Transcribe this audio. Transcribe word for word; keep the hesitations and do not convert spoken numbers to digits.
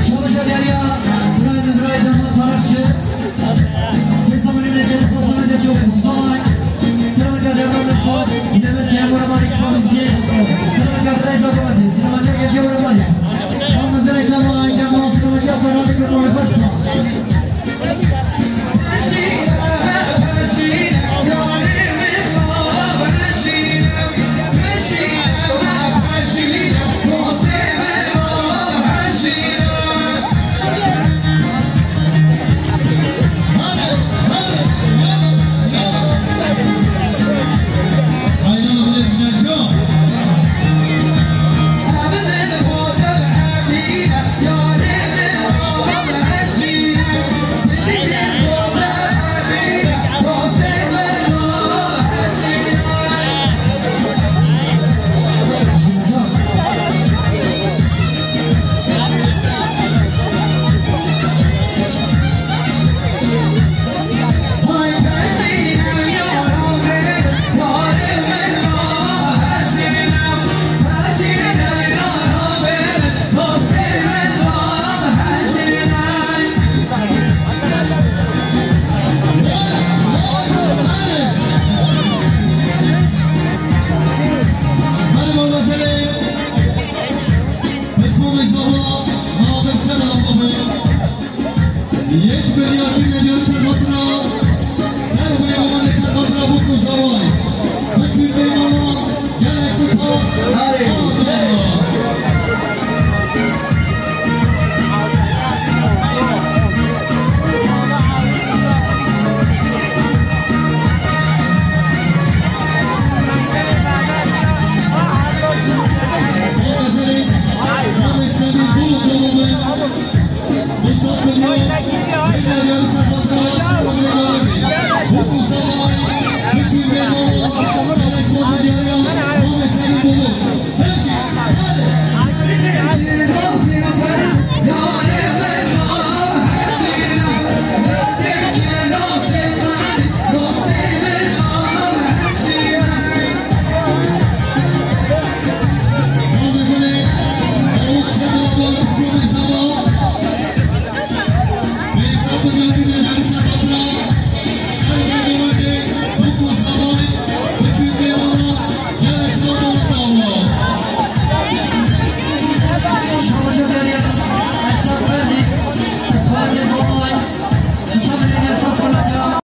Şabaşa derya, birayê min, birayê damat Tarıkçı. Sê sed û newî kere sazana de çok. Mustafa, selamet ya derman olsun. Demet ya Muramari, Kıbrıs diye. Selamet ya Reza Muramari, selamet ya Gece Muramari. Kırmızı reklama, aynı mal selamet ya Ferhat Kırmızı Basma. Yek milyar bir milyon serhatına, ser buraya babanın serhatına bu kuzavay. Bütün meyvana, gel eksik pas. Hadi.